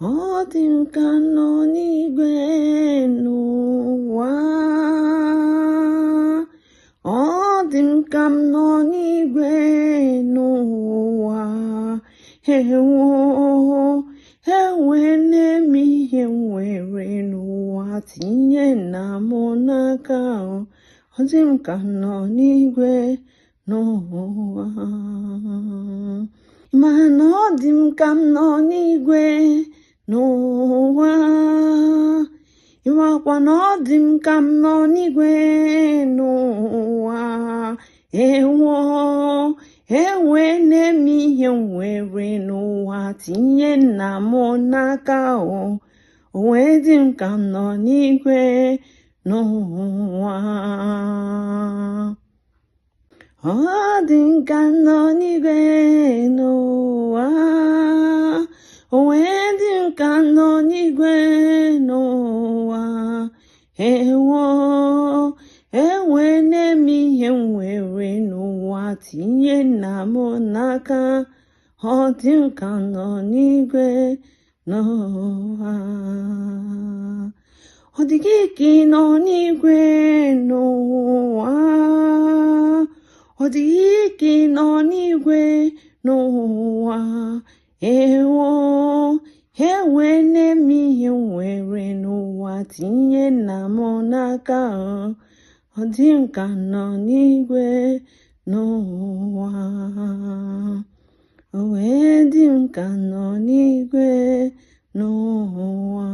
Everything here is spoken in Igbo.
Ọ dị m ka m nọ n'igwe n'ụwa. Ọ dị m ka m nọ n'igwe n'ụwa. Ewo, enwene m ihe m nwere n'ụwa tinye nna m n'aka. Ọ dị m ka m nọ n'igwe n'ụwa. Mana ọ dị m ka m nọ n'igwe n'ụwa. Ịmakwa na ọ dị m ka m nọ n'igwe n'ụwa. Ewo, enwene m ihe m nwere n'ụwa tinye nna m n'aka o. O wee dị m ka m nọ n'igwe n'ụwa. Ọ dị m ka m nọ n'igwe n'ụwa. O wee dị m ka m nọ n'igwe n'ụwa. Ewo, enwene m ihe m nwere n'ụwa tinye nna m n'aka. Ọ dị m ka m nọ n'igwe n'ụwa. Ọ dị gị ka ị nọ n'igwe n'ụwa. Ọ dị gị ka ị nọ n'igwe n'ụwa. Ewo, enwene m ihe m nwere n'ụwa tinye nna m n'aka. Ọ dị m ka m nọ n'igwe n'ụwa. O wee dị m ka m nọ n'igwe n'ụwa.